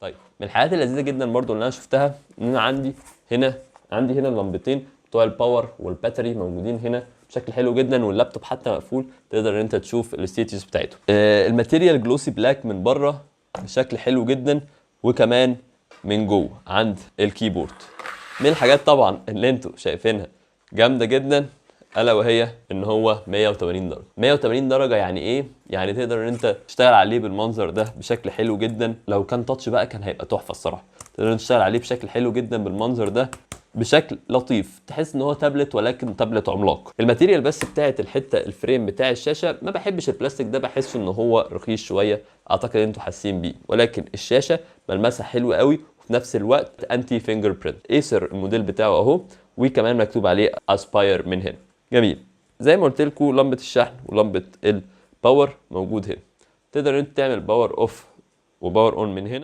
طيب، من الحاجات اللذيذة جدا برضو اللي انا شفتها ان انا عندي هنا اللمبتين بتوع ال power وال battery موجودين هنا بشكل حلو جدا، واللابتوب حتى مقفول تقدر ان انت تشوف ال status بتاعته. ال material glossy black من بره بشكل حلو جدا، وكمان من جوه عند ال keyboard. من الحاجات طبعا اللي انتوا شايفينها جامدة جدا الا وهي ان هو 180 درجه. 180 درجه يعني ايه؟ يعني تقدر ان انت تشتغل عليه بالمنظر ده بشكل حلو جدا. لو كان touch بقى كان هيبقى تحفة الصراحه. تقدر تشتغل عليه بشكل حلو جدا بالمنظر ده بشكل لطيف، تحس ان هو تابلت ولكن تابلت عملاق. ال material بس بتاعت الحتة ال frame بتاع الشاشه، ما بحبش البلاستيك ده، بحس ان هو رخيص شويه، اعتقد انتوا حاسين بيه. ولكن الشاشة ملمسها حلو قوي، وفي نفس الوقت anti fingerprint. Acer الموديل بتاعه اهو، وكمان مكتوب عليه Aspire من هنا. جميل. زي ما قلت لكم، لمبة الشحن ولمبه ال power موجود هنا. تقدر انت تعمل power off و power on من هنا.